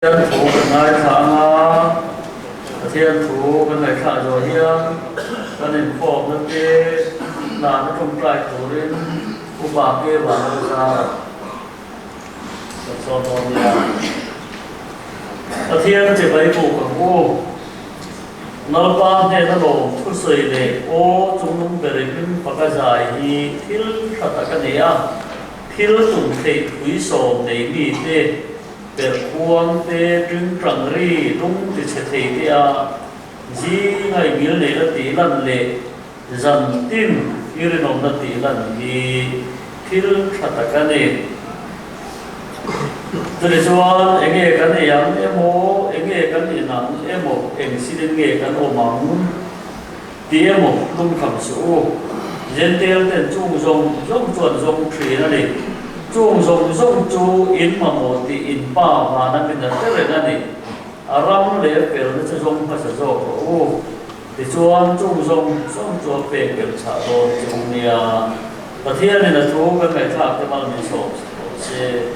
Pathian thu kan ngaithla ang a, Pathian thu kan ngaihthlak zawh hian kan inkhawmna te hlana tawngtai turin Upa ke vana zara kan sawn dawn nia. Pathian chibai buk ang u. Lalpa hnena lawm thusawi leh aw chungnung berin faka zai hi thil tha tak a ni a, thil tum theih pui sawm nei mite Perhkhuang te, ṭingṭang ri, lung ti chhe thei te a zinga i ngil neihna tih lan leh zan tin i rinawmna tih lan hi thil ṭha tak a ni. Chutih chuan enge kan ei ang emaw, enge kan in ang emaw, eng silin nge kan awm ang tih emaw lungkham suh u. Jentail ten chung zawng zawng chuan zawng ṭhin a ni. Chung zawng zawng chu in mamawh tih in pa vana min a hre reng a ni. A ram leh a felna chu zawng hmasa zawk rawh u. Tichuan chung zawng zawng chu a pek belh chhah dawn chu nia. Pathianin a thu kan ngaihthlak te mal min sawm rawh se.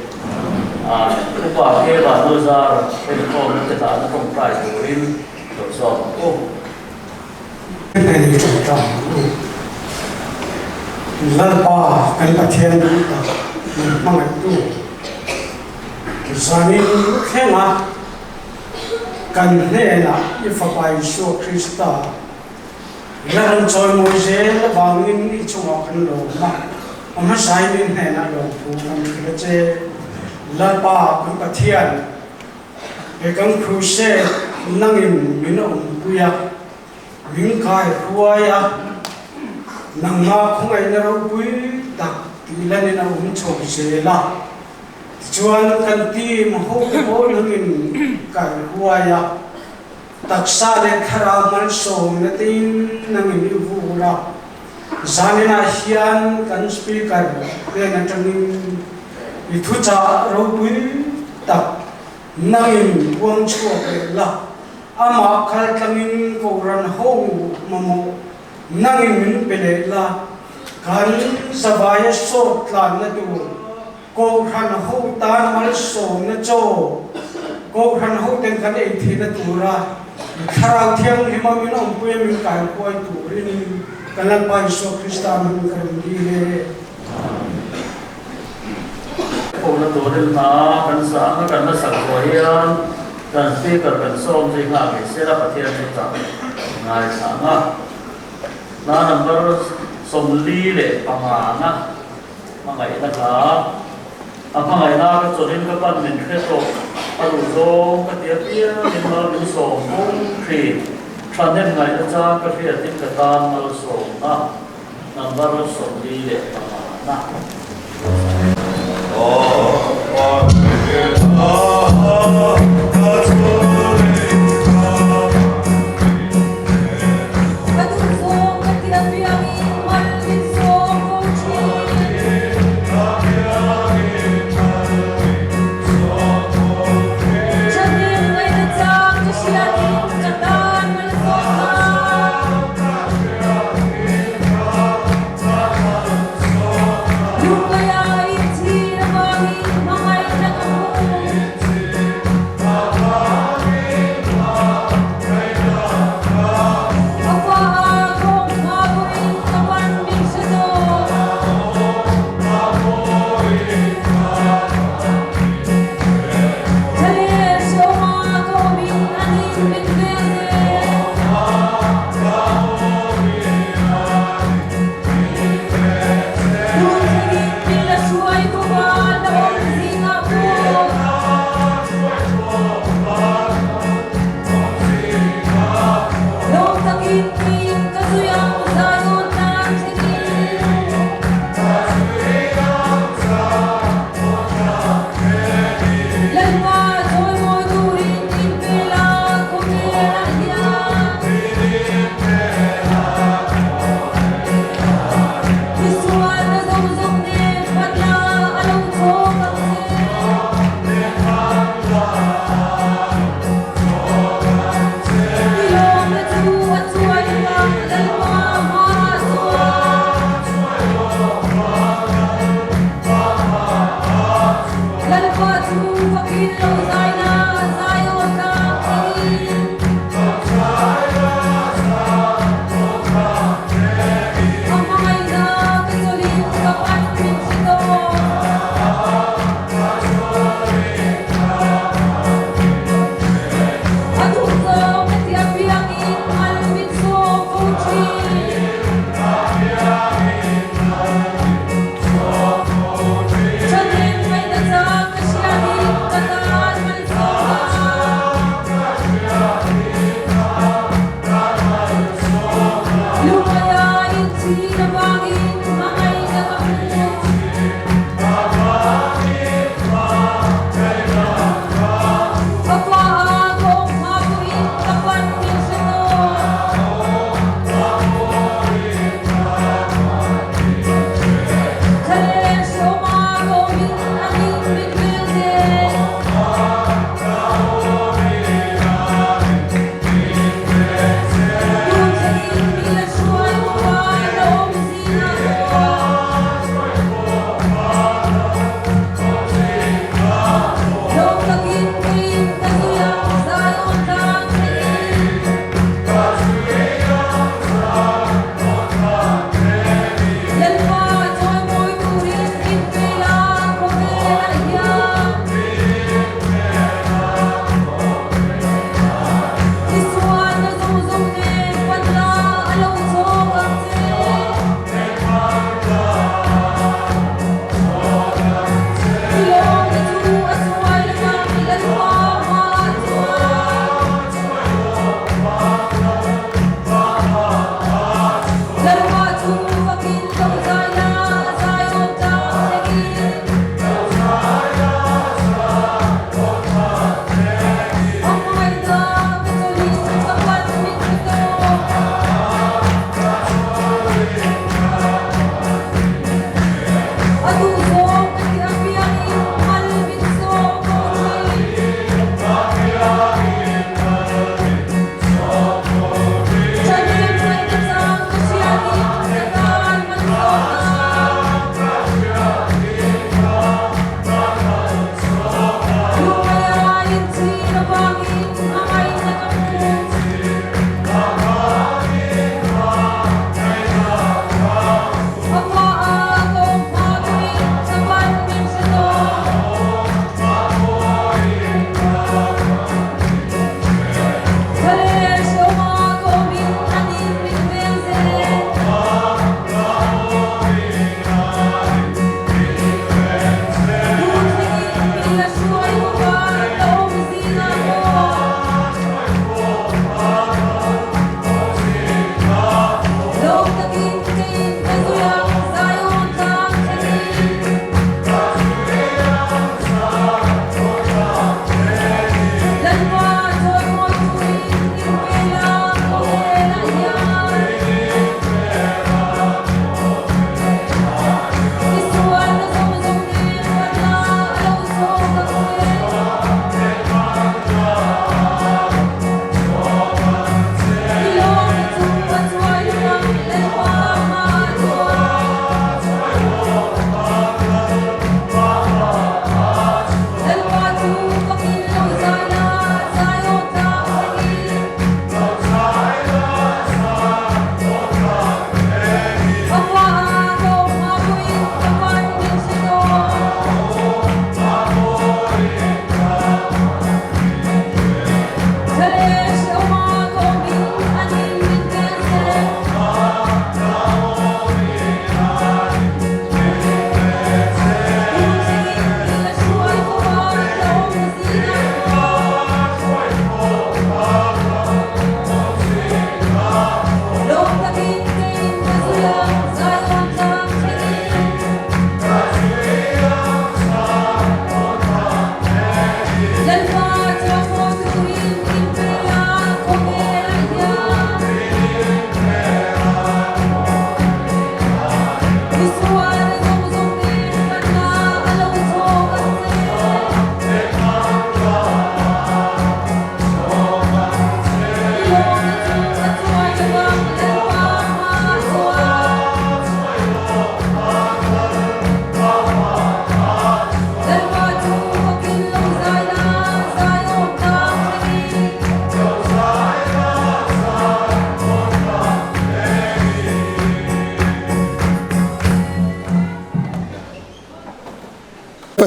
Amen. Upa ke Vannu zar inkhawmna te hlahna tawngtai turin lo sawm ang u. Heng ṭawngṭai ang u. Lalpa kan Pathian duh tak min hmangaihtu zanin thlenga kan hnenah i Fapa Isua Krista la rawn chawimawi zel avangin i chungah kan lawm a, a hmasain i hnenah lawmthu kan hrilh a che. Lalpa kan Pathian, He kan crusade nangin min awmpui a, min kai hruai a, nangma khawngaihna ropui tak tih lanin a awm chho zel a. Tichuan kan team hote pawh nangin kai hruai a, taksa leh thlarau malsawmna tein nangin i vur a. Zaninah hian kan Speaker hnen atangin i thuchah ropui tak nangin puang chhuak leh la, amah khal tlangin Kohhran ho mamawh nangin min pe leh la, kan zavaia sawt tlanna tur Kohhran ho tan malsawmna chaw Kohhran hoten kan ei theihna tura Thlarau Thianghlima min awmpuia min kaihruai turin kan Lalpa Isua Krista hming ka rawn dil e. Kohna turin hna kan sah anga kan la sak ruah hian kan speaker kan sawm zui nghak ngei sela Pathian chu chak ngaithla ang a. Hna number 45 na. Hmangaihna hla A hmangaihna ka chawlhin ka pan min hre tawh a duh zawng ka ti apiangin mal min sawm fo thin. Thahnem ngaihna chang ka hriatin ka tan malsawmna number 45 na. Ka duh zawng ka ti apiangin mal min sawm fo thin. Thahnem ngaihna chang ka hriatin ka tan malsawm a. Lungaia inchhir avangin hmangaihna ka hmu.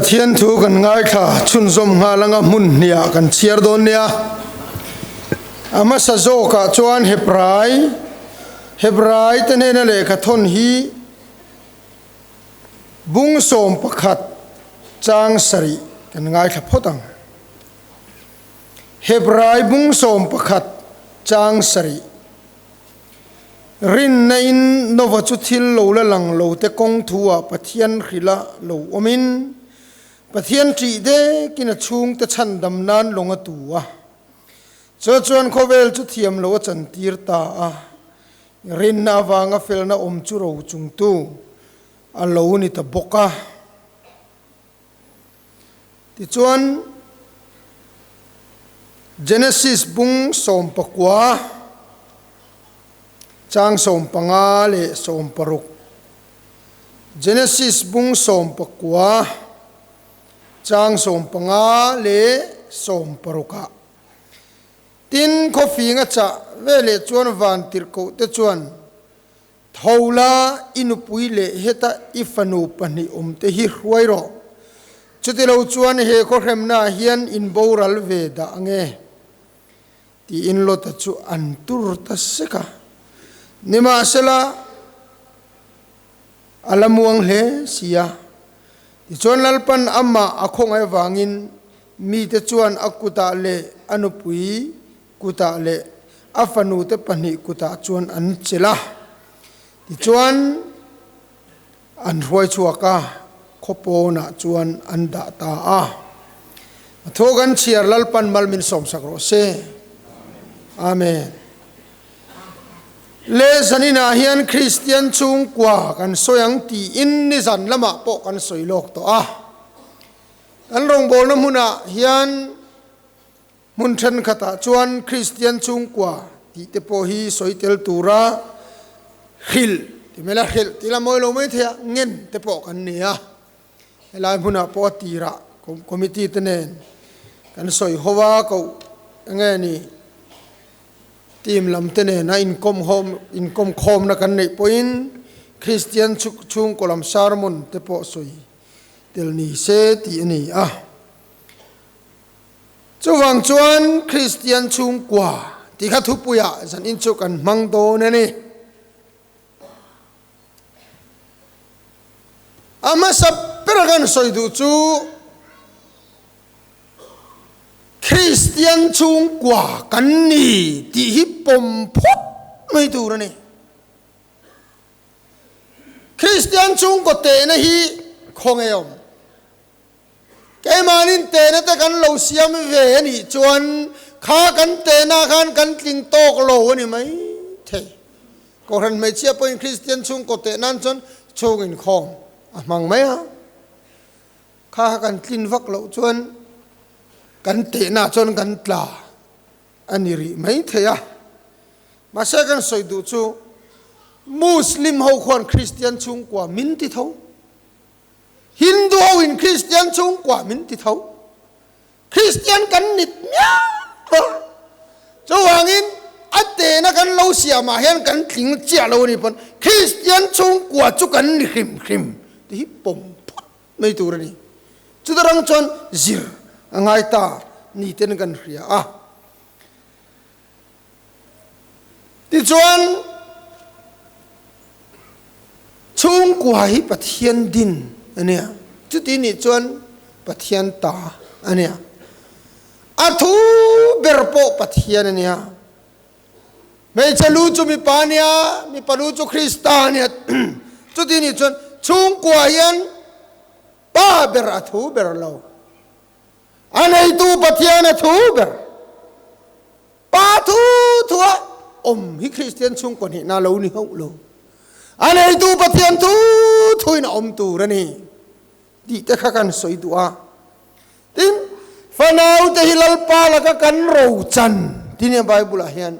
Pathian thu kan ngaithla chhunzawm nghal anga hmun hniah kan chhiar dawn nia. A hmasa zawkah chuan Hebrai, Hebrai te hnena lehkha thawn hi bung 11 chang sarih kan ngaithla phawt ang. Hebrai bung 11 chang sarih. Rinna in Nova chu thil lo la lang lo te kawng thu ah Pathian hrilh a lo awm in, Pathian ṭih dek in a chhung te chhandam nan lawng a tu a. Chu chuan khawvel chu thiam lo a chan tir ta a. Rinna avanga felna awm chu ro chung tu a lo ni ta bawk a. Tichuan, Genesis bung 19, chang 15 leh 16, Genesis bung 19, chang 15 leh 16 ah, Tin, khawfing a chah veleh chuan vantirhkohte chuan Tho la, i nupui leh heta i fanu pahnih awmte hi hruai rawh. Chutilo chuan he khawhremnaah hian in boral ve dah ange? Tiin Lota chu an tur ta sek a. Nimahsela, a la muang hle si a. Tichuan Lalpan amah a khawngaih avangin mite chuan a kutah leh a nupui kutah leh a fanute pahnih kutah chuan an chelh a, tichuan an hruai chhuak a, khaw pawnah chuan an dah ta a. A thaw kan chhiar Lalpan mal min sawmsak rawh se. Amen. Le zaninah hian Kristian chhungkua kan sawi ang tiin nizan lamah pawh kan sawi lawk tawh a. Kan rawngbawlna hmunah hian Hmun thenkhatah chuan Kristian chhungkua tih te pawh hi sawi tel tura hrilh ti mai la, hrilh tih la mawi lo mai thei a, ngen te pawh kan ni a. Helai hmunah pawh a tirah committee te nen kan sawi ho a, koh enge ni team lam te nen a inkawm hawm inkawm khawmna kan neih pawhin Kristian chhungkaw lam sermon te pawh sawi tel ni se tih a ni a. Chuvang chuan Kristian chhungkua tih kha thupuiah zanin chu kan hmang dawn a ni. A hmasa ber kan sawi duh chu Kristian chhungkua kan ni tih hi pawm phawt mai tur a ni. Kristian chhungkaw tehna hi khawnge awm? Keimahnin tehna te kan lo siam ve a nih chuan kha kan tehna khan kan tling tawk lo a ni mai thei. Kohhran hmeichhia pawhin Kristian chhungkaw teh nan chuan chhung inkhawm a hmang mai a. Kha kha kan tlin vak loh chuan kan tehna chuan kan tla a ni rih mai thei a. Mahse kan sawi duh chu Muslim ho khuan Kristian chhungkua min ti tho. Hindu ho in Kristian chhungkua min ti tho. Kristian kan nit miau a. Chuvangin a tehna kan lo siamah hian kan tling chiah lo a ni pawn Kristian chhungkua chu kan ni hrim hrim tih hi pawm phawt mai tur a ni. Chuta rang chuan zir a ngai ta ni ten kan hria a. Tichuan, chhungkua hi Pathian din a nia. Chuti nih chuan Pathian ta a nia. A thu ber pawh Pathian a nia. Hmeichhe lu chu mipa a nia, mipa lu chu Krista a nia. Chuti nih chuan chhungkua hian pa ber a thu ber lo. A neitu Pathian a thu ber. Pa thu thua awm hi Kristian chhungkaw hnihna lo ni hauh lo. A neitu Pathian thu thuin a awm tur a ni tih te kha kan sawi duh a. Tin, fanaute hi Lalpa laka kan ro chan ti nia Bible ah hian.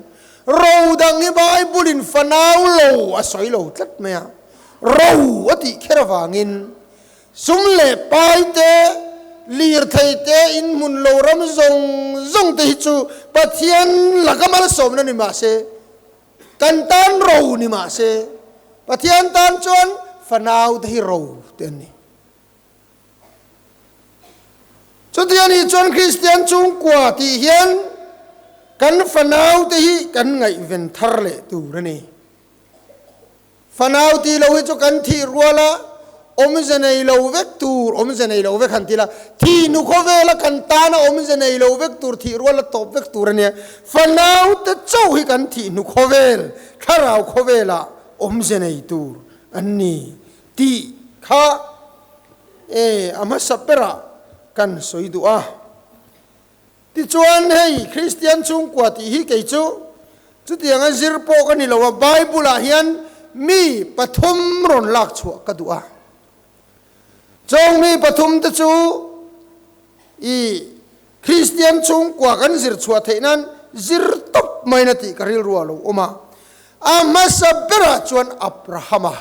Ro dang hi Bible in fanau lo a sawi lo tlat mai a. Ro a tih kher avangin Sum leh pai te, lirthei te, inhmun lo ram zawng zawng te hi chu Pathian laka malsawmna ni mah se, kan tan ro ni mah se, Pathian tan chuan fanau te hi ro te an ni. Chuti a nih chuan Kristian chhungkua tih hian kan fanaute hi kan ngaihven thar leh tur a ni. Fanau tih lo hi chu kan thih rual a, awmze nei lo vek tur, awmze nei lo vek han ti la, thih nu khawvela kan tana awmze nei lo vek tur, thih rual a tawp vek tur a nia. Fanau te chauh hi kan thih hnu khawvel, thlarau khawvelah awmze nei tur an ni tih kha e a hmasa berah kan sawi duh a. Tichuan, hei Kristian chhungkua tih hi kei chu chutianga zir pawh ka ni lo a, Bible-ah hian mi pathum rawn lak chhuah ka duh a. Chawng mi pathum te chu i Kristian chhungkua kan zir chhuah theih nan zir tawp mai na tih ka rilru a lo awm a. A hmasa berah chuan Abrahama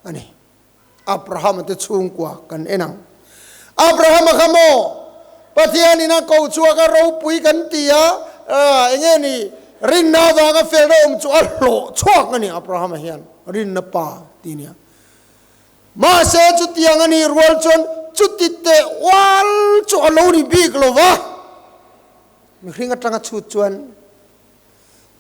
a ni. Abrahama te chhungkua kan en ang. Abrahama kha maw Pathianin a ko chhuak a ropui kan ti a, enge ni rinna avanga felna awm chu a hlawh chhuak a ni Abrahama hian rinna pa ti nia. Mahse chutiang a nih rual chuan chuti teh ual chu a lo ni bik lo va, mihring atanga chhut chuan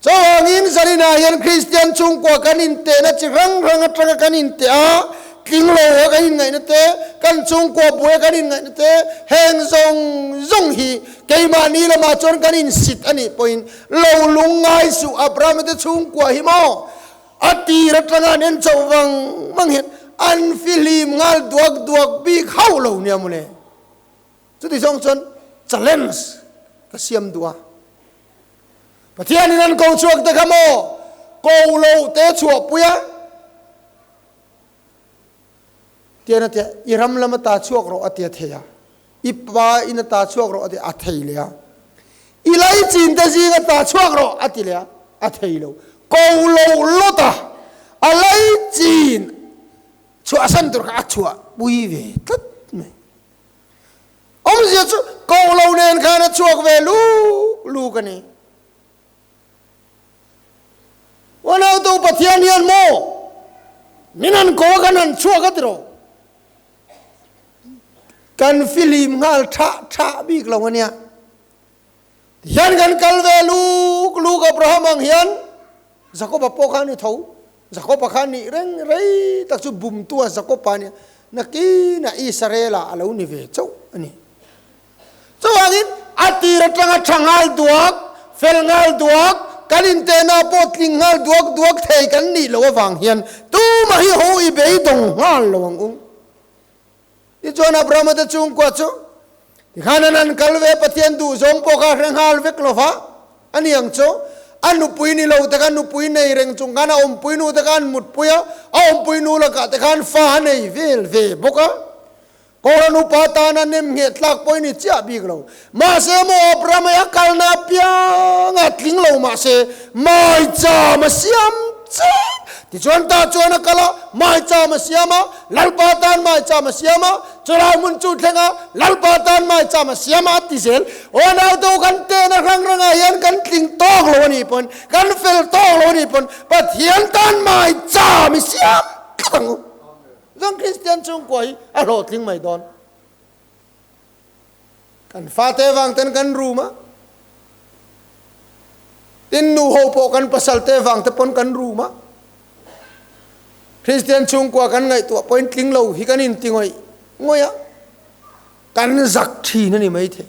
Chuvangin zaninah hian Kristian chhungkua kan intehna chi hrang hrang atanga kan inteh a, tling lo a kan inngaihna te, kan chhungkua buai a kan inngaihna te, heng zawng zawng hi keimahni lamah chuan kan insit a nih pawhin lo lung ngai suh Abrahama te chhungkua hi maw a tir atanga an en chauh vang vang hian an fihlim nghal duak duak bik hauh lo nia mawle. Chuti zawng chuan challenge ka siam duh a. Pathianin an ko chhuak te kha maw ko lo te chhuahpui a tian a tia i ram lama ta chhuak rawh a tia thei a, i pa in a ta chhuak rawh a tia a thei leh a, i laichin te zinga ta chhuak rawh a ti leh a, a thei lo. Ko lo lawt a, a laichin chhuahsan tur kha a chhuahpui ve tlat mai. Awmzia chu koh lo nen khan a chhuak ve luk luk a ni. Unautu Pathian hian maw min han ko a kan han chhuak a tiraw? Kan fihlim nghal thah thah bik lo a nia. Tihian kan kal ve luk luk Abraham ang hian Jakoba pawh kha a ni tho. Jakoba kha nih reng rei tak chu bumtua Jakoba nia nakinah Israela a lo ni ve chauh a ni. Chuvangin a tir atanga tha nghal duak, fel nghal duak, kan intehna pawh tling nghal duak duak thei kan nih loh avang hian tumah hi ho i beidawng nghal lo ang u. Tichuan Abrahama te chhungkua chu tikhan an han kal ve Pathian duhzawng pawh kha hre nghal vek lo va, a ni ang chu a nupui ni lo te khan nupui nei reng chung khan a awmpui nu te khan mutpui a, a awmpui nu lakah te khan fa a nei vel ve bawk a. Kohhran upa tana nem ngheh tlak pawh i ni chiah bik lo. Mahse maw Abrahama hi a kalna apiang a tling lo mahse maicham a siam che. Tichuan tah chuan a kal a, maicham a siam a, Lalpa tan maicham a siam a, chulai hmun chu thleng a, Lalpa tan maicham a siam a, a ti zel. Aw naute kan tehna hrang hrangah hian kan tling tawk lo a nih pawn, kan fel tawk lo a nih pawn, Pathian tan maicham i siam tlat ang u. Chuan Kristian chhungkua hi a hlawhtling mai dawn. Kan fate vang ten kan rum a, tin nu ho pawh kan pasal te vang te pawn kan rum a. Kristian chhungkua kan ngaihtuah pawhin tling lo hi kan inti ngawih ngawih a, kan zak thin a ni maithei.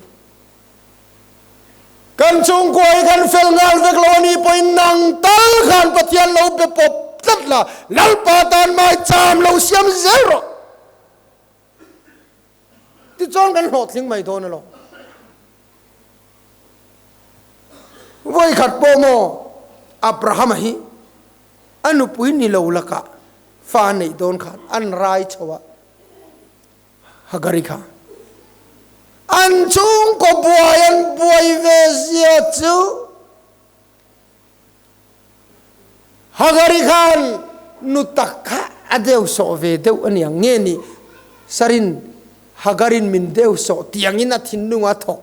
Kan chhungkua hi kan fel nghal vek lo a nih pawhin nang tal khan Pathian lo be pawp tlat la, Lalpa tan mai cham lo siam zel rawh. Tichuan kan hlawhtling mai dawn alawm. Vawikhat pawh maw Abrahama hi a nupui ni lo lakah fa a neih dawn khan an rai chho a, Hagari kha an chhungkaw buai an buai ve zia chu Hagari khan nu tak kha a deu sawh ve deuh a niang nge ni Sarin Hagarin min deu sawh tiangin a thinlung a thawk.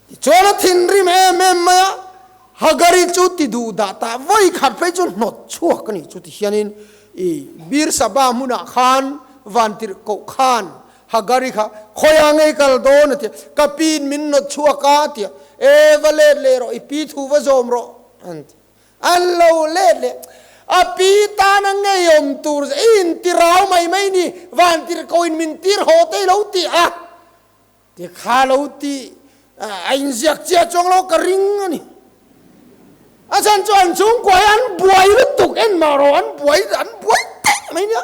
Tichuan a thinrim em em mai a, Hagari chu ti duh dah tah vawi khat phei chu hnawt chhuak a ni. Chuti hianin i Beersaba hmunah khan vantirhkoh khan. Hagari kha khawiah ngei kal dawn a ti a, ka piin min nawt chhuak a a ti a, e va let leh rawh, i pi thu va zawm rawh an ti. An lo let leh a pi tana ngeiawm tur i inti rau mai mai ni, vantirhkoin min tir haw te i lo ti a, ti kha lo ti a inziak chiah chuang lo ka ring a ni. A chhan chu an chhungkua hi an buai lutuk en mah rawh an buai an buai daih mai nia.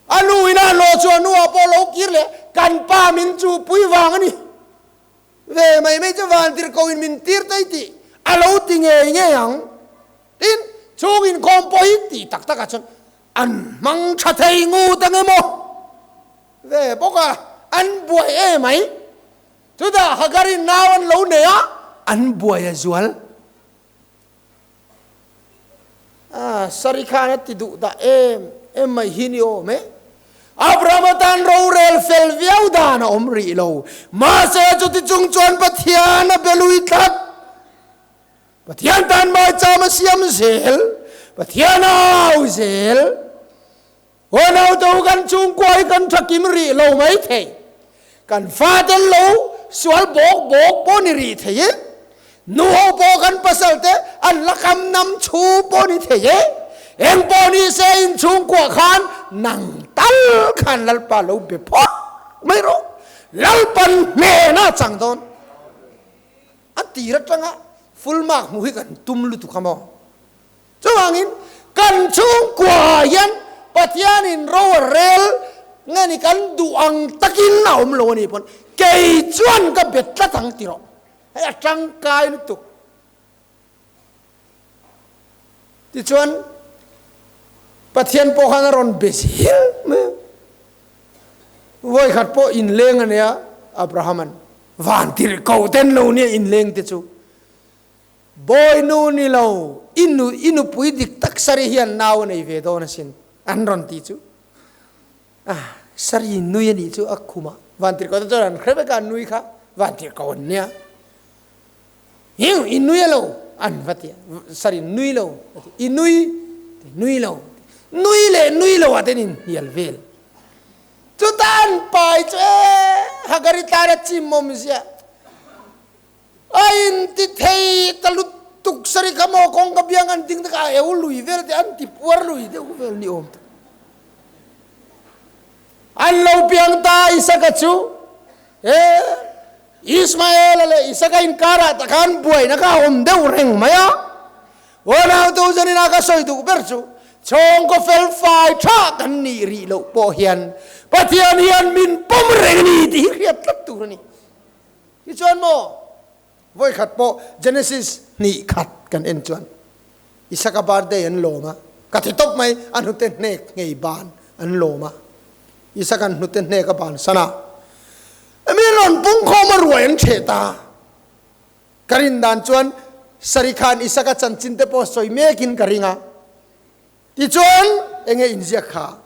A nu ina hlawh chu a nuah pawh lo kir leh kan pa min chu pui vang a ni. Ve mai mai chu vantirhkoh in min tir tei tih a lo ti ngei ngei ang. Tin, chhung inkhawm pawh hi tih tak takah chuan an hmang tha thei ngut ang emaw? Ve bawk a, an buai e mai. Chutah Hagari nau an lo nei a, an buai a zual. A, Sari khan a ti duh dah em em mai hi ni awm e. Abraham atan rorel fel viau dan a awm rih lo. Mahse chuti chung chuan Pathian a be lui tlat. Pathian tan maicham a siam zel. Pathian a au zel. Aw naute u kan chhungkua hi kan tha kim rih lo mai thei. Kan fa tel lo sual bawk bawk pawh ni rih thei e. Nu ho pawh kan pasal te an la kam nam chhu pawh ni thei e. Eng pawh ni se in chhungkua khan nang tal khan Lalpa lo be phawt mai rawh. Lalpan hnena chang dawn. A tir atanga full mark hmuh hi kan tum lutuk a maw? Chuvangin kan chhungkuaah hian Pathianin ro a rel nge ni kan duh ang takin a awm lo a nih pawn kei chuan ka bet tlat ang ti rawh. Hei a tangkai lutuk. Tichuan Pathian pawh khan a rawn be zel mai a. Vawikhat pawh inleng a nia Abraham-a'n van tirhkoh ten lo nia inleng te chu. Bawinu ni lo, i nu, i nupui dik tak Sari hian nau a nei ve dawn asin, an rawn ti chu. Ah, Sari nui a nih chu a khumah Vantirhkoh te chuan an hre vek a, an nui kha Vantirhkoh an nia. Hiu, i nui a lo, an va ti a, Sari nui lo, a ti, i nui, ti nui lo, nui leh nui lo ah ten inhnial vel. Chutah an pai chu e, Hagari tlan a chim awm zia. A inti thei ta lutuk sari kha maw kawngka biang an ding tak a eu lui vel te an ti puar lui deuh vel ni awm tak. An lo piang ta Isaka chu he Ismaela leh Isaka inkarah tak khan buaina kha a awm deuh reng mai a. Unau tu zanina ka sawi duh ber chu chhawngkaw fel fai tha kan nih rih loh pawh hian Pathian hian min pawm reng a ni tih hi hriat tlat tur a ni. Tichuan maw, vawikhat pawh Genesis hnih khat kan en chuan Isaka birthday an lawm a, ka ti tawp mai, a hnute hnek ngei ban an lawm a, Isaka'n hnute hnek a ban san a, mi rawn pungkhawm a ruai an ṭheh ta. Ka rin dan chuan Sari khan Isaka chanchin te pawh sawi mekin ka ring a. Tichuan, enge inziak kha?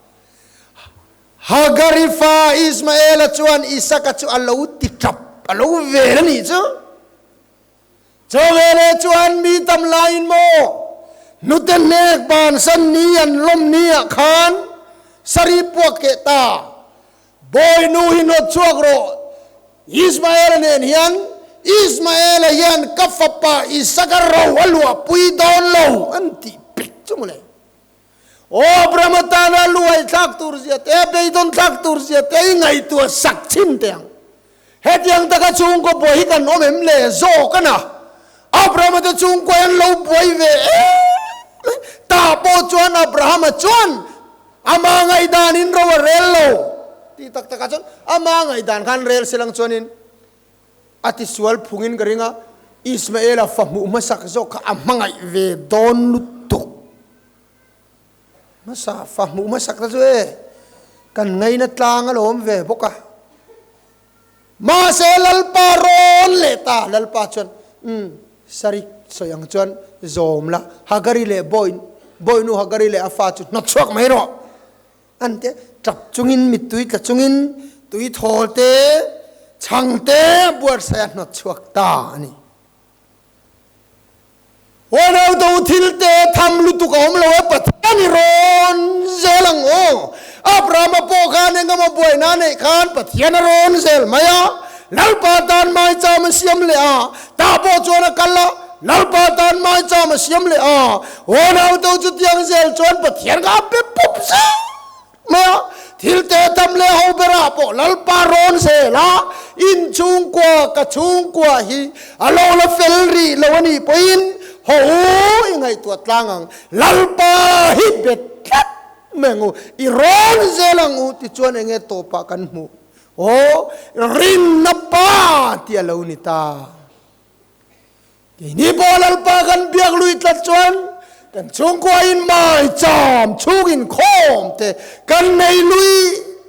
Hagari fa Ismaela chuan Isaka chu a lo ti tap, a lo vel a nih chu. Chaw veleh chuan mi tam laiin maw, hnute hnek bansan ni an lawm ni ah khan sari puak keh ta, Bawinu hi nawt chhuak rawh, Ismaela nen hian, Ismaela hian ka fapa Isaka ro a luahpui dawn lo an tih pek chu mawle. Aw Abrahama tana luai thlak tur zia te, a beidawn thlak tur zia te i ngaihtuah sak chhin teh ang. Hetiang taka chhungkaw buai hi kan awm em le zawk a na. Abrahama te chhungkaw hi an lo buai ve em mai. Tah pawh chuan Abrahama chuan Ama ngaihdanin ro a rel lo tih tak takah chuan ama ngaihdan khan rel se lang chuanin a tisual phungin ka ring a, Ismaela fa hmuh hmasak zawk kha a hmangaih ve dawn lutuk. Hmasa fa hmuh hmasak ta chu e kan ngaina tlang a lo awm ve bawk a. Mahse Lalpa rawn leh ta, Lalpa chuan, Umm, Sari sawi ang chuan zawm la, Hagari leh bawi, bawinu Hagari leh a fa chu hnawt chhuak mai rawh. An te tap chungin, mittui tla chungin, tui thawl te, chhang te buatsaih a hnawt chhuak ta a ni. Huanau do thil te tham lutuk a awm lo e, Pathian i rawn zel ang aw. Abrahama pawh khan engemaw buaina neih khan Pathian a rawn zel mai a, Lalpa tan maicham a siam leh a, tah pawh chuan a kal a, Lalpa tan maicham a siam leh a, Unauto chutiang zel chuan Pathian kha a pe pup zel mai a, thil te tham leh ho berah pawh Lalpa rawn zel a, in chhungkua ka chhungkua hi a lo la fel rih lo a nih pawhin haw u i ngaihtuah tlang ang, Lalpa hi bet tlat mai ang u, i rawn zel ang u tichuan enge tawpah kan hmuh. Aw, rinna pa tih a lo ni ta. Keini pawh Lalpa kan biak lui tlat chuan kan chhungkuain maicham chhungin khawm te kan nei lui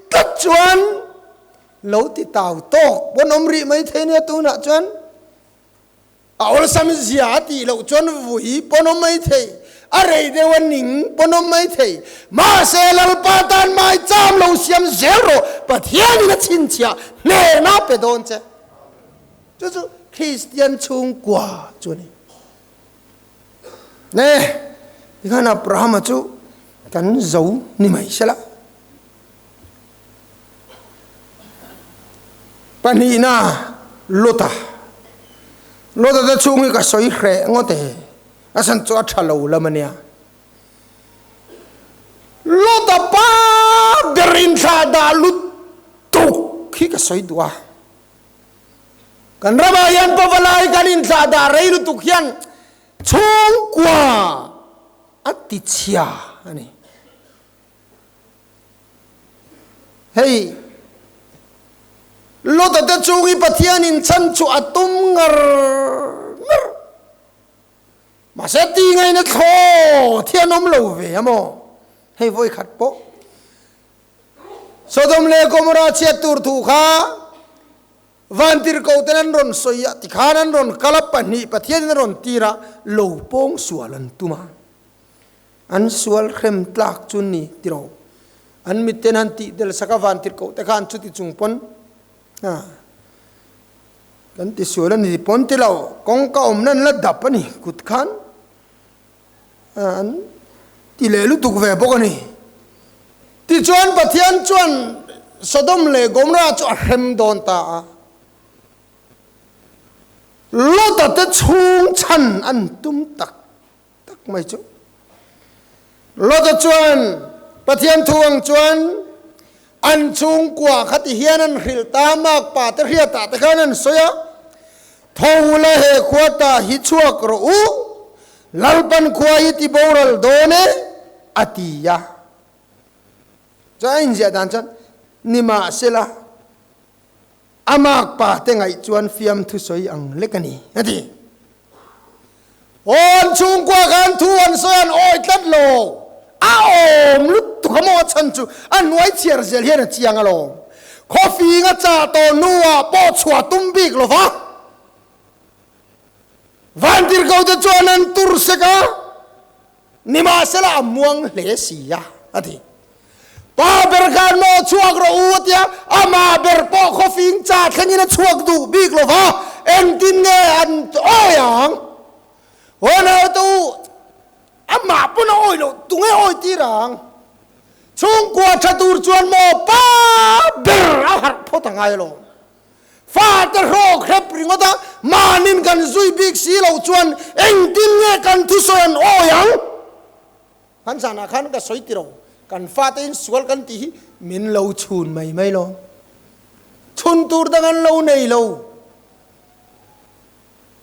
tlat chuan lo ti tau tawk pawn awm rih mai thei nia tunah chuan. A awlsam zia a tih loh chuan vui pawn awm mai thei, a rei deuh a ning pawn awm mai thei. Mahse, Lalpa tan mai cham lo siam zel rawh, Pathianin a chhinchhiah hnehna pe dawn che. Chu chu Kristian chhungkua chu a ni. Ne, tikhan Abrahama chu kan zo ni mai sela. Pahnihna, Lota. Lota te chhung hi ka sawi hreh ngawt e, a chhan chu a tha lo lam a nia. Lota pa ber inthlah dah lutuk hi ka sawi duh a. Kan ramah hian pavalai kan inthlah dah rei lutuk hian chhungkua a tichhia a ni. Hei, Lota te chung hi Pathianin chhan chu a tum ngar ngar. Mahse ti ngaina thlaw thian awm lo ve a maw? Hei vawi khat pawh Sodom leh Gomorrah chhiat tur thu kha Vantirhkoh ten an rawn sawi a, tikhan an rawn kal a, pahnih Pathianin a rawn tir a, lo pawng sual an tum a. An sual hrem tlak chu ni tiro. An mitten han tih del sak a vantirhkoh te khan chuti chung pawn a kan ti sual a ni pawn ti lo kawngka awmna an la dap a ni kut khan an ti leh lutuk ve bawk a ni. Tichuan Pathian chuan Sodom leh Gomorrah chu a hrem dawn ta a. Lota te chhung chhan an tum tak tak mai chu. Lota chuan Pathian thu ang chuan an chhungkua kha ti hian an hrilh ta, makpa te hriatah te khan an sawi a, Tho la he khua ta hi chhuak rawh u, Lalpan khua hi ti boral dawn e, a ti a. Chuan a inziah dan chuan, Nimahsela, a makpa te ngaih chuan fiamthu sawi ang lek a ni, a ti. Aw, an chhungkua khan thu an sawi an awi tlat lo. A awm lutuk a maw a chhan chu a hnuai chhiar zel hian a chiang alawm. Khawfing a chah tawh hnuah pawh chhuah tum bik lo va. Vantirhkoh te chuan an tur sek a. Nimahsela a muang hle si a, a ti. Pa ber khan maw chhuak rawh u a tia, amah ber pawh khawfing cha thlengin a chhuak duh bik lo va, engtin nge an awi ang? Aw naute u, amah pawn a awi loh, tunge awi tir ang? Chhungkua tha tur chuan maw pa ber a harh phawt a ngai alawm. Fate hrawk hrep ringawt a, mahnin kan zui bik si loh chuan engtin nge kan thusawi an awi ang? Hman zanah khan ka sawi tiro, kan fate in sual kan tih hi min lo chhun mai mai lo. Chhun tur dang an lo nei lo.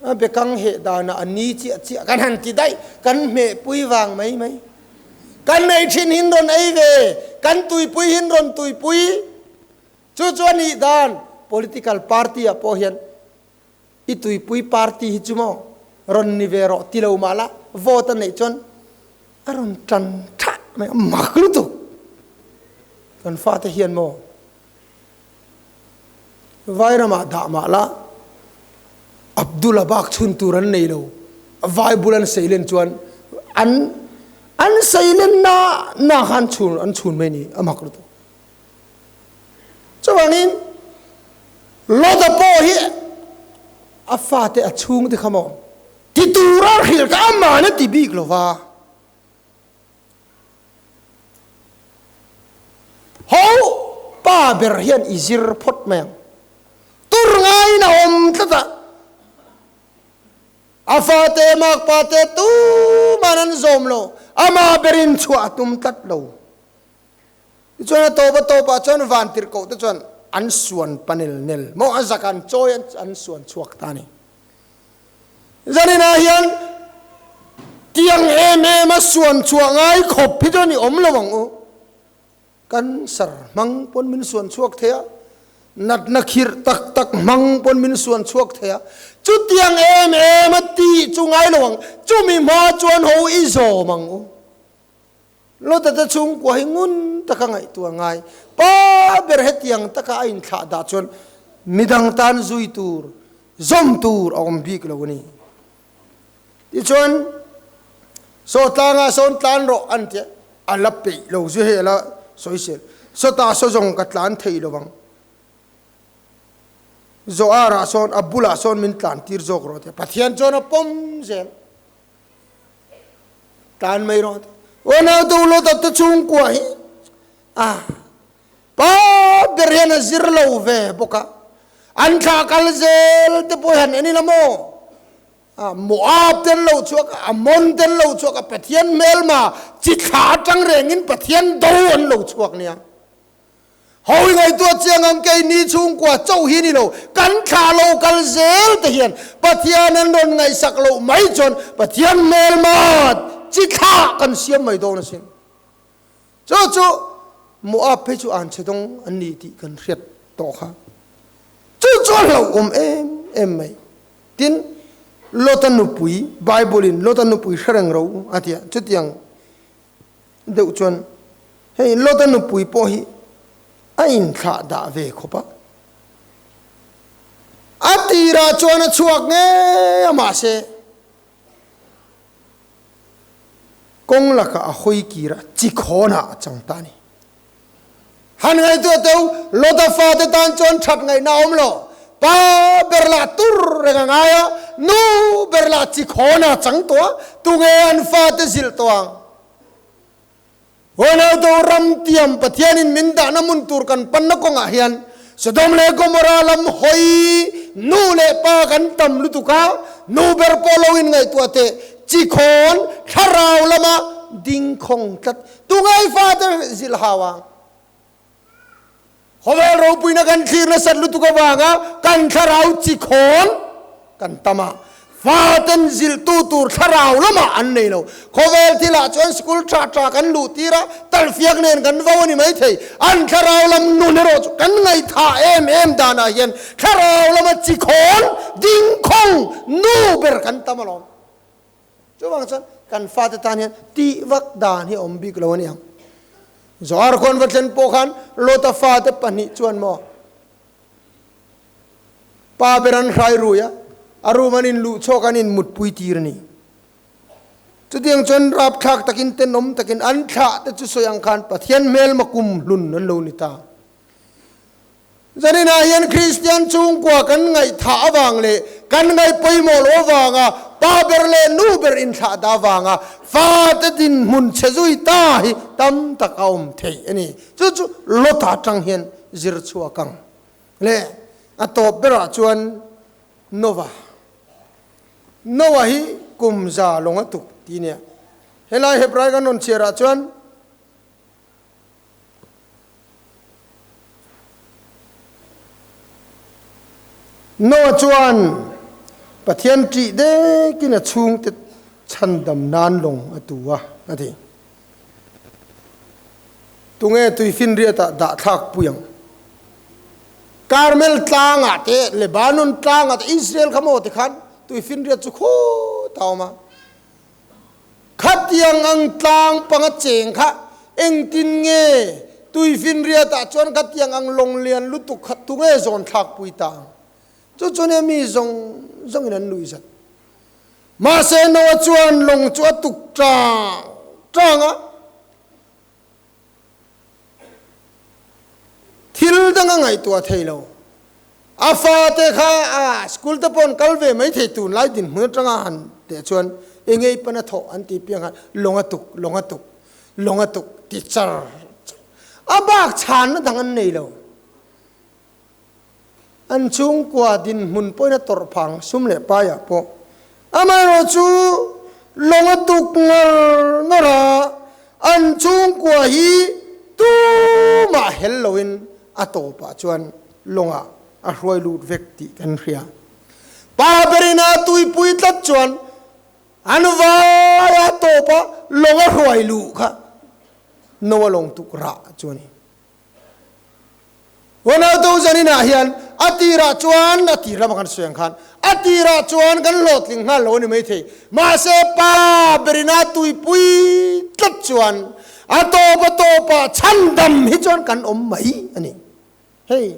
A bekang heh danah a ni chiah chiah kan han ti daih, kan hmehpui vang mai mai. Kan nei thin hin rawn ei ve, kan tuipui hin rawn tuipui. Chu chu a nih dan political party ah pawh hian i tuipui party hi chu maw rawn ni ve rawh ti lo mah la vote a neih chuan a rawn tan thah mai a mak lutuk. Kan fate hian maw vai ramah dah mah la Abdul-a bak chhun tur an nei lo vai bul an seilen chuan an an seilen na na khan chhun an chhun mai ni a mak lutuk. Chuvangin Lota pawh hi a fate a chhungte kha maw ti tura hrilh kha aman a ti bik lo va. Pa ber hian i zir phawt mai ang. Tur ngaiin a awm tlat a. A fate makpa te tuman an zawm lo, amah berin chhuah a tum tlat lo. Tichuan a tawp a tawpah chuan vantirhkoh te chuan an suan panel nel maw a zak an chawi an suan chhuak ta a ni. Zaninah hian tiang em em a suan chhuah ngai khawp hi chuan i awm lo ang u. Cancer hmang pawn min suan chhuak thei a, natna khirh tak tak hmang pawn min suan chhuak thei a, chutiang em em a tih chu ngai lo ang, chumi hma chuan ho i zawm ang u. Lota te chhungkua hi ngun taka ngaihtuah ngai, pa ber hetiang taka a inthlah dah chuan midang tan zui tur, zawm tur a awm bik lo a ni. Tichuan, Saw tlangah sawn tlan rawh an ti a, a la peih lo zu hei a la sawisel. Sawtah saw zawng ka tlan thei lo vang. Zoarah sawn a bulah sawn min tlan tir zawk rawh a ti a, Pathian chuan a pawm zel. Tlan mai rawh a ti. Aw naute u Lota te chhungkua hi a pa ber hian a zir lo ve bawk a, an thlah kal zel te pawh hian en ila maw? Moab te an lo chhuak a, Ammon te an lo chhuak a, Pathian hmelma chi thla atang rengin Pathian do an lo chhuak nia. Ho i ngaihtuah chiang ang keini chhungkua chauh hi ni lo, kan thla lo kal zel te hian Pathian an rawn ngaihsak loh mai chuan Pathian hmelma chi thla kan siam mai dawn asin. Chu chu Moab phei chu an che dawng an ni tih kan hriat tawh kha. Chu chu a hlauhawm em em mai. Tin, Lota nupui, Bible-in Lota nupui hre reng ro a ti a, chutiang deuh chuan hei Lota nupui pawh hi a inthlah dah ve khawp a. A tirah chuan a chhuak ngei a, mahse kawng lakah a hawi kir a, chikhawnah a chang ta a ni. Han ngaihtuah teu, Lota fate tan chuan that ngaihna a awm lo. Pa ber lah tur reng a ngai a, nu ber lah chi khawn a chang tawh a, tunge an fate zilh tawh ang? Huanauto ram tiam Pathianin min dahna hmun tur kan panna kawngah hian Sodom leh Gomorrah lam hawi nu leh pa kan tam lutuk a, nu ber pawh lo inngaihtuah teh, chi khawn thlarau lama ding khawng tlat Tungai fate zilh hau ang. Khawvel ropuina kan thlir nasat lutuk avanga kan thlarau chi khawn kan tam a, faten zilhtu tur thlarau lamah an nei lo. Khawvel thilah chuan school tha tha kan luh tir a, talhfiak nen kan vo a ni maithei. An thlarau lam nun erawh chu kan ngaihthah em em danah hian thlarau lama chi khawn dingkhawng nu ber kan tam alawm. Chuvang chuan kan fate tan hian tih vak dan hi a awm bik lo a ni ang. Zohar khawn va thlen pawh khan Lota fate pahnih chuan maw pa ber an hrai rui a, a room an inluh chhawk an inmutpui tir a ni. Chutiang chuan rapthlak takin tenawm takin an thlah te chu sawi ang khan Pathian hmelma kum hlun an lo ni ta. Zaninah hian Kristian chhungkua kan ngaihthah avang leh kan ngaih pawimawh loh avanga pa ber leh nu ber inthlah dah avanga fate dinhmun chhe zui ta hi tam tak a awm theih a ni. Chu chu Lota atang hian zir chhuak ang leh a tawp berah chuan Noah. Noah hi kum za lawng a tuk ti nia. Helai Hebrai kan rawn chhiarah chuan Noah chuan Pathian ṭih dekin a chhungte chhandam nan lawng a tu a, a ti. Tunge tuifinriatah dah thlak pui ang? Karmel tlangah te, Lebanon tlangah te, Israel kha maw tikhan tuifinriat chu khutah a awm a. Khatiang ang tlang panga cheng kha engtin nge tuifinriatah chuan khatiang ang lawng lian lutuk kha tunge zawn thlak pui ta ang? Chu chu nia mi zawng zawngin an nuih zat. Mahse Noah chuan lawng chu a tuk tang tang a, Thil dang a ngaihtuah thei lo. A fate kha a school te pawh an kal ve mai thei tunlai dinhmun atanga han teh chuan eng ei pan a thawh an tih piang khan lawng a tuk, lawng a tuk, lawng a tuk ti char char. A bak chhanna dang an nei lo. An chhungkua dinhmun pawhin a tawrh phang sum leh paiah pawh. Amaherawhchu lawng a tuk ngar ngar a, an chhungkua hi tumah hel loin a tawpah chuan lawngah a hruai lut vek tih kan hria. Pa berin a tuipui tlat chuan an vai a tawpa lawng a hruai luh kha Noa lawng tuk rah chu a ni. Ronaldo zaninah hian a tirah chuan a tir lama kan sawi ang khan a tirah chuan kan hlawhtling nghal lo a ni maithei. Mahse pa berina tuipui tlat chuan a tawp a tawpah chhandam hi chuan kan awm mai a ni. Hei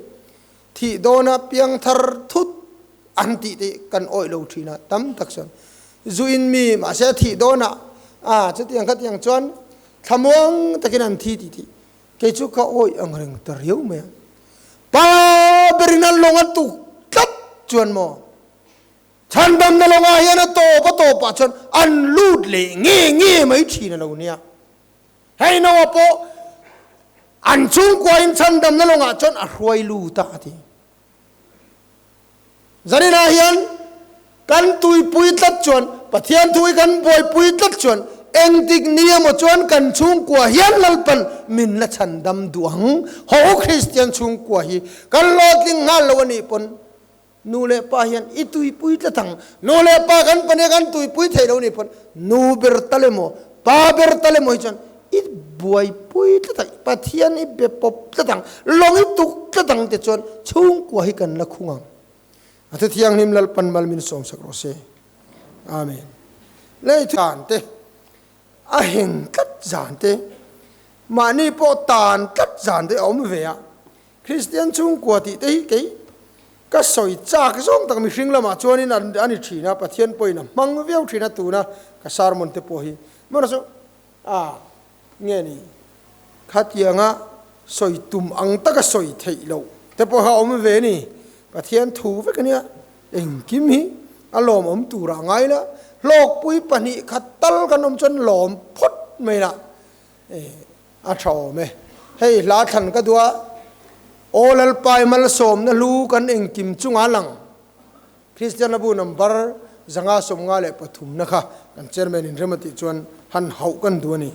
thih dawna piangthar thut an tih te kan awih lo thin a, tam tak chuan zu in mi mahse thih dawnah a chutiang khatiang chuan thlamuang takin an thi tih tih Kei chu ka awih ang reng ta riau mai a. Pa berin an lawng a tuk tlat chuan maw? Chhandamna lawngah hian a tawp a tawpah chuan an lut leh nge nge mai thin a lo nia. Hei Noah pawh an chhungkuain chhandamna lawngah chuan a hruai lut a a ti. Zaninah hian kan tuipui tlat chuan, Pathian thu hi kan buaipui tlat chuan engtik ni emaw chuan kan chhungkua hian Lalpan min la chhandam duh ang. Ho Kristian chhungkua hi kan hlawhtling nghal lo a nih pawn nu leh pa hian i tuipui tlat ang. Nu leh pa kan pahnih a kan tuipui theih lo a nih pawn nu ber tal emaw pa ber tal emaw hi chuan I buaipui tlat ang, Pathian i be pawp tlat ang, lawng i tuk tlat ang te chuan chhungkua hi kan la khung ang. A thu thianghlim Lalpan mal min sawmsak rawh se. Amen. Lei tan te, a heng tlat zan te, mahni pawh tan tlat zan te a awm ve a. Kristian chhungkua tih te hi kei ka sawi chak zawng tak mihring lamah chuanin a ni thin a, Pathian pawhin a hmang viau thin a tuna ka sermon te pawh hi. Hmanah chu A, nge ni? Khatianga sawi tum ang taka sawi theih loh te pawh kha awm ve ni. Pathian thu vek ania, engkim hi a lawmawm turah ngai la, hlawkpui pahnih khat tal kan awm chuan lawm phawt mai la, e, a tha awm e. Hei hla thlan ka duh a, Aw Lalpai malsawmna hlu kan engkim chungah lang. Kristian bu number 553 na kha kan chairman in rem a tih chuan han hauh kan duh a ni.